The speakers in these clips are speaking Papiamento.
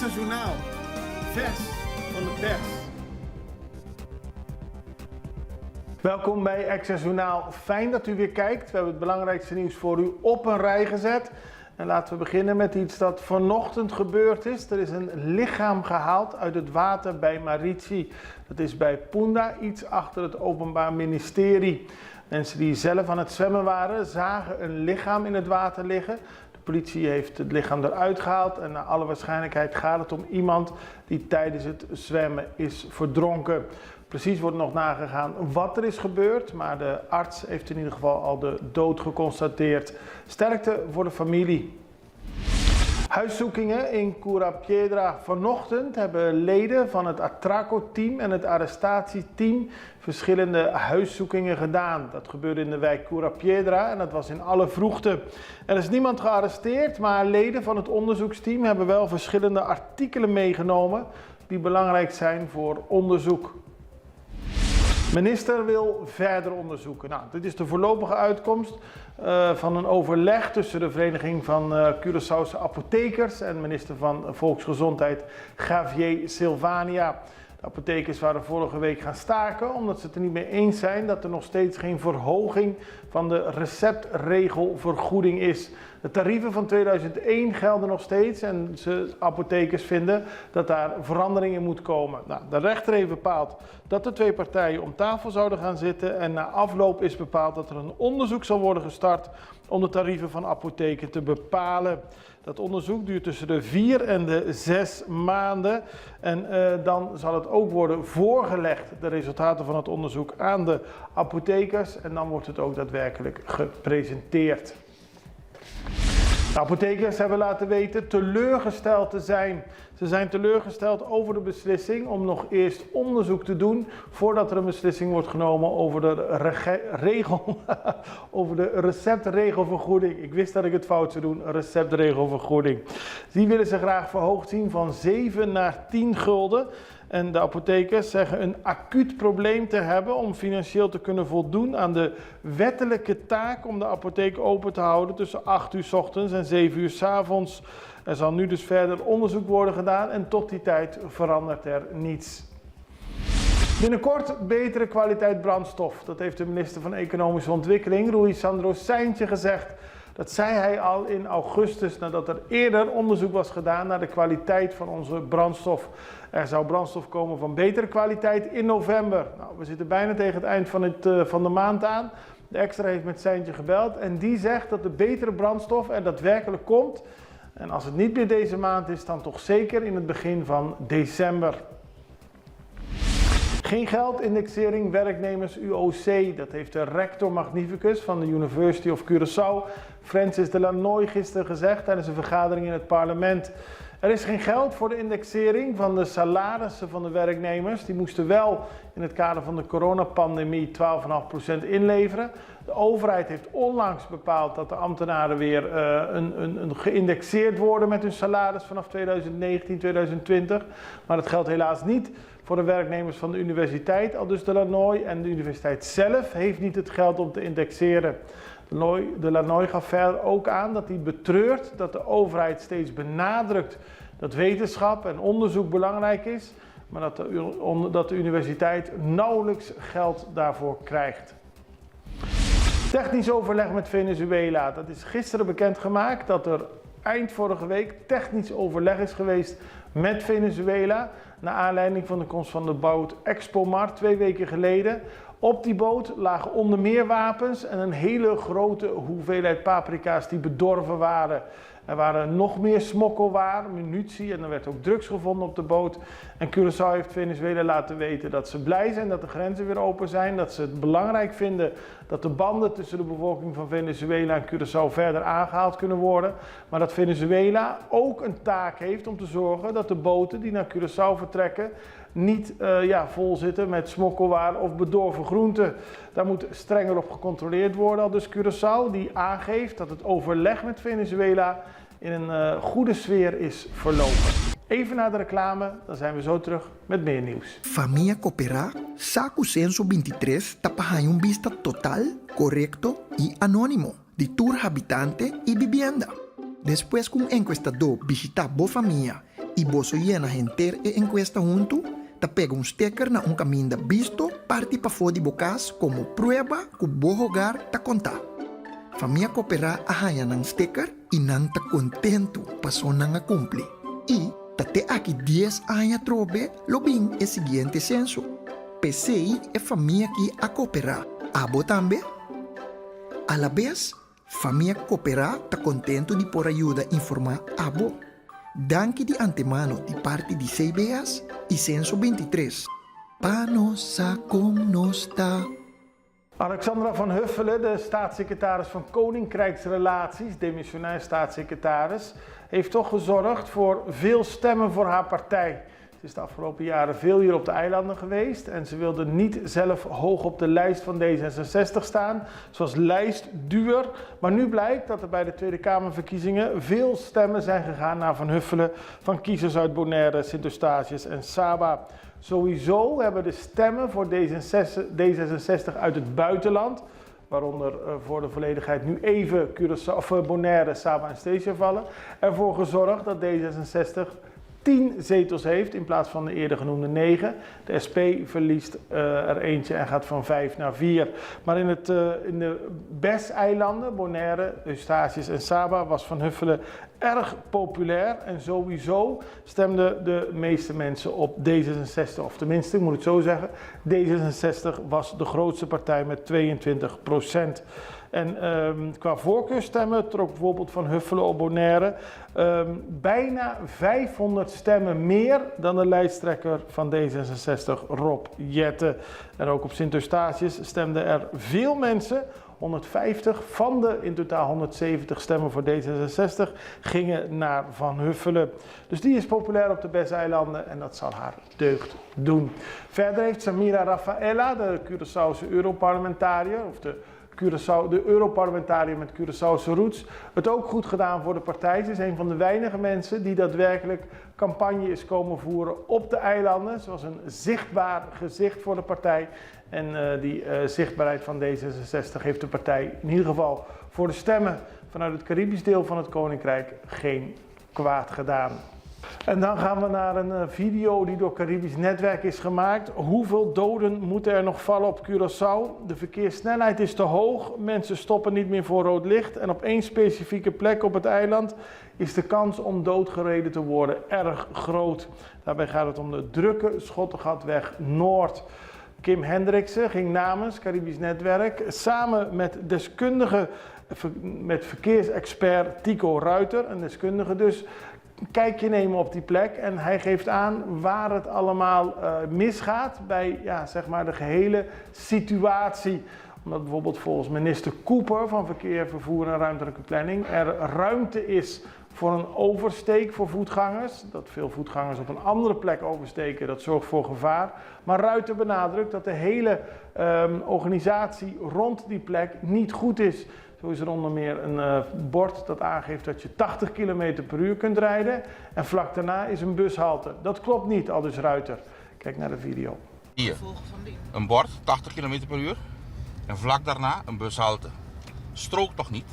Extra Journaal, vers van de pers. Welkom bij Extra Journaal. Fijn dat u weer kijkt. We hebben het belangrijkste nieuws voor u op een rij gezet. En laten we beginnen met iets dat vanochtend gebeurd is. Er is een lichaam gehaald uit het water bij Marichi. Dat is bij Punda, iets achter het Openbaar Ministerie. Mensen die zelf aan het zwemmen waren, zagen een lichaam in het water liggen. De politie heeft het lichaam eruit gehaald en naar alle waarschijnlijkheid gaat het om iemand die tijdens het zwemmen is verdronken. Precies wordt nog nagegaan wat er is gebeurd, maar de arts heeft in ieder geval al de dood geconstateerd. Sterkte voor de familie. Huiszoekingen in Cura Piedra vanochtend hebben leden van het Atraco-team en het arrestatieteam verschillende huiszoekingen gedaan. Dat gebeurde in de wijk Cura Piedra en dat was in alle vroegte. Er is niemand gearresteerd, maar leden van het onderzoeksteam hebben wel verschillende artikelen meegenomen die belangrijk zijn voor onderzoek. Minister wil verder onderzoeken. Nou, dit is de voorlopige uitkomst van een overleg tussen de Vereniging van Curaçaose Apothekers en minister van Volksgezondheid Javier Silvania. De apothekers waren vorige week gaan staken omdat ze het er niet mee eens zijn dat er nog steeds geen verhoging van de receptregelvergoeding is. De tarieven van 2001 gelden nog steeds en de apothekers vinden dat daar verandering in moet komen. Nou, de rechter heeft bepaald dat de twee partijen om tafel zouden gaan zitten en na afloop is bepaald dat er een onderzoek zal worden gestart om de tarieven van apotheken te bepalen. Dat onderzoek duurt tussen de 4 en de 6 maanden. En dan zal het ook worden voorgelegd, de resultaten van het onderzoek, aan de apothekers. En dan wordt het ook daadwerkelijk gepresenteerd. De apothekers hebben laten weten teleurgesteld te zijn. Ze zijn teleurgesteld over de beslissing om nog eerst onderzoek te doen voordat er een beslissing wordt genomen over de regel, over de receptregelvergoeding. Ik wist dat ik het fout zou doen, receptregelvergoeding. Die willen ze graag verhoogd zien van 7 naar 10 gulden. En de apothekers zeggen een acuut probleem te hebben om financieel te kunnen voldoen aan de wettelijke taak om de apotheek open te houden tussen 8 uur 's ochtends en 7 uur 's avonds. Er zal nu dus verder onderzoek worden gedaan en tot die tijd verandert er niets. Binnenkort betere kwaliteit brandstof. Dat heeft de minister van Economische Ontwikkeling, Ruisandro Cijntje, gezegd. Dat zei hij al in augustus nadat er eerder onderzoek was gedaan naar de kwaliteit van onze brandstof. Er zou brandstof komen van betere kwaliteit in november. Nou, we zitten bijna tegen het eind van de maand aan. De Extra heeft met Cijntje gebeld en die zegt dat de betere brandstof er daadwerkelijk komt. En als het niet meer deze maand is, dan toch zeker in het begin van december. Geen geld, indexering, werknemers UOC. Dat heeft de rector magnificus van de University of Curaçao, Francis de Lannoy, gisteren gezegd tijdens een vergadering in het parlement. Er is geen geld voor de indexering van de salarissen van de werknemers. Die moesten wel in het kader van de coronapandemie 12,5% inleveren. De overheid heeft onlangs bepaald dat de ambtenaren weer een geïndexeerd worden met hun salaris vanaf 2019, 2020. Maar dat geldt helaas niet voor de werknemers van de universiteit, aldus de Lannoy. En de universiteit zelf heeft niet het geld om te indexeren. De Lannoy gaf verder ook aan dat hij betreurt dat de overheid steeds benadrukt dat wetenschap en onderzoek belangrijk is, maar dat de universiteit nauwelijks geld daarvoor krijgt. Technisch overleg met Venezuela. Dat is gisteren bekendgemaakt dat er eind vorige week technisch overleg is geweest met Venezuela. Naar aanleiding van de komst van de boot Expomar 2 weken geleden. Op die boot lagen onder meer wapens en een hele grote hoeveelheid paprika's die bedorven waren. Er waren nog meer smokkelwaar, munitie en er werd ook drugs gevonden op de boot. En Curaçao heeft Venezuela laten weten dat ze blij zijn dat de grenzen weer open zijn. Dat ze het belangrijk vinden dat de banden tussen de bevolking van Venezuela en Curaçao verder aangehaald kunnen worden. Maar dat Venezuela ook een taak heeft om te zorgen dat de boten die naar Curaçao vertrekken niet vol zitten met smokkelwaar of bedorven groenten. Daar moet strenger op gecontroleerd worden, aldus Curaçao, die aangeeft dat het overleg met Venezuela in een goede sfeer is verlopen. Even naar de reclame, dan zijn we zo terug met meer nieuws. Famia Koperá sa ku Senso 23 ta pa haña un bista total, korekto i anónimo di tur habitante i bibienda. Despues ku un enkuestadó bishitá bo famia. I boso yena henter e enkuesta huntu, ta pega un steker na un kaminda bisto parti pafó di bo kas komo prueba ku bo hogar ta kontá. Famia Koperá a haña nan steker i nan ta kontentu paso nan a kumpli. I ta te aki dies aña atrobe lo bin e siguiente senso. P'esei e famia aki a koperá. Abo tambe? Alabes, Famia Koperá ta kontentu di por a yuda informá abo. Danki di antemano di parti di CBS i Senso 23. Pa nos sa kon nos ta. Alexandra van Huffelen, de staatssecretaris van Koninkrijksrelaties, demissionair staatssecretaris, heeft toch gezorgd voor veel stemmen voor haar partij. Ze is de afgelopen jaren veel hier op de eilanden geweest en ze wilde niet zelf hoog op de lijst van D66 staan, zoals lijstduwer. Maar nu blijkt dat er bij de Tweede Kamerverkiezingen veel stemmen zijn gegaan naar Van Huffelen van kiezers uit Bonaire, Sint Eustatius en Saba. Sowieso hebben de stemmen voor D66 uit het buitenland, waaronder voor de volledigheid nu even Curaçao, of Bonaire, Saba en Statia vallen, ervoor gezorgd dat D66 10 zetels heeft in plaats van de eerder genoemde 9. De SP verliest er eentje en gaat van 5 naar 4. Maar in de BES-eilanden, Bonaire, Eustatius en Saba, was Van Huffelen erg populair. En sowieso stemden de meeste mensen op D66. Of tenminste, ik moet het zo zeggen, D66 was de grootste partij met 22%. En qua voorkeurstemmen trok bijvoorbeeld Van Huffelen op Bonaire bijna 500 stemmen meer dan de lijsttrekker van D66, Rob Jetten. En ook op Sint Eustatius stemden er veel mensen. 150 van de in totaal 170 stemmen voor D66 gingen naar Van Huffelen. Dus die is populair op de BES-eilanden en dat zal haar deugd doen. Verder heeft Samira Rafaela, de Curaçaose Europarlementariër, of de Curaçao, de Europarlementariër met Curaçaose roots, het ook goed gedaan voor de partij. Ze is een van de weinige mensen die daadwerkelijk campagne is komen voeren op de eilanden. Ze was een zichtbaar gezicht voor de partij. En die zichtbaarheid van D66 heeft de partij in ieder geval voor de stemmen vanuit het Caribisch deel van het Koninkrijk geen kwaad gedaan. En dan gaan we naar een video die door Caribisch Netwerk is gemaakt. Hoeveel doden moeten er nog vallen op Curaçao? De verkeerssnelheid is te hoog, mensen stoppen niet meer voor rood licht en op één specifieke plek op het eiland is de kans om doodgereden te worden erg groot. Daarbij gaat het om de drukke Schottegatweg Noord. Kim Hendriksen ging namens Caribisch Netwerk samen met deskundige, met verkeersexpert Tico Ruiter, een deskundige dus, een kijkje nemen op die plek. En hij geeft aan waar het allemaal misgaat bij, ja, zeg maar de gehele situatie. Omdat bijvoorbeeld volgens minister Cooper van Verkeer, Vervoer en Ruimtelijke Planning er ruimte is voor een oversteek voor voetgangers. Dat veel voetgangers op een andere plek oversteken, dat zorgt voor gevaar. Maar Ruiter benadrukt dat de hele organisatie rond die plek niet goed is. Zo is er onder meer een bord dat aangeeft dat je 80 kilometer per uur kunt rijden. En vlak daarna is een bushalte. Dat klopt niet, aldus Ruiter. Kijk naar de video. Hier, een bord, 80 kilometer per uur. En vlak daarna een bushalte. Strookt toch niet?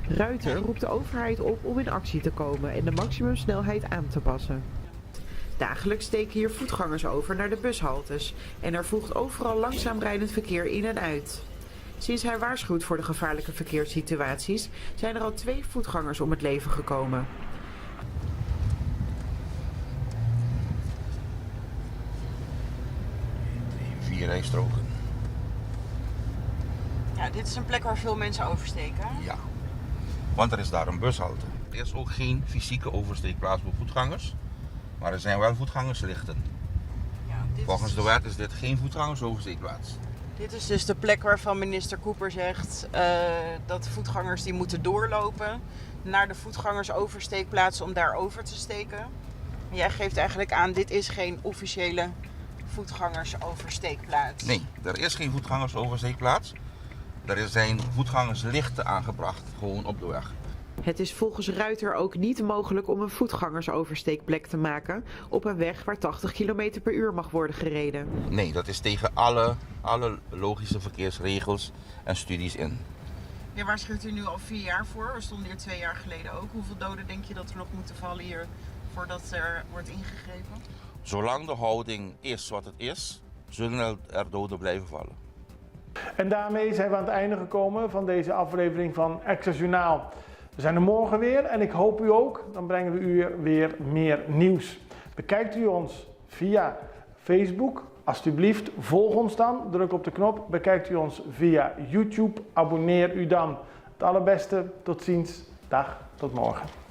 Ruiter roept de overheid op om in actie te komen en de maximumsnelheid aan te passen. Dagelijks steken hier voetgangers over naar de bushaltes en er voegt overal langzaam rijdend verkeer in en uit. Sinds hij waarschuwt voor de gevaarlijke verkeerssituaties zijn er al 2 voetgangers om het leven gekomen. 3, 4 rijstroken. Ja, dit is een plek waar veel mensen oversteken. Ja, want er is daar een bushalte. Er is ook geen fysieke oversteekplaats voor voetgangers, maar er zijn wel voetgangerslichten. Ja, dit Volgens is de wet is dit geen voetgangersoversteekplaats. Dit is dus de plek waarvan minister Cooper zegt dat voetgangers die moeten doorlopen naar de voetgangersoversteekplaats om daar over te steken. En jij geeft eigenlijk aan, dit is geen officiële voetgangersoversteekplaats. Nee, er is geen voetgangersoversteekplaats. Er zijn voetgangerslichten aangebracht, gewoon op de weg. Het is volgens Ruiter ook niet mogelijk om een voetgangersoversteekplek te maken op een weg waar 80 kilometer per uur mag worden gereden. Nee, dat is tegen alle logische verkeersregels en studies in. Je waarschuwt hier nu al 4 jaar voor. We stonden hier 2 jaar geleden ook. Hoeveel doden denk je dat er nog moeten vallen hier Voordat er wordt ingegrepen? Zolang de houding is wat het is, zullen er doden blijven vallen. En daarmee zijn we aan het einde gekomen van deze aflevering van Extra Journaal. We zijn er morgen weer en ik hoop u ook. Dan brengen we u weer meer nieuws. Bekijkt u ons via Facebook? Alsjeblieft, volg ons dan. Druk op de knop. Bekijkt u ons via YouTube? Abonneer u dan. Het allerbeste. Tot ziens. Dag. Tot morgen.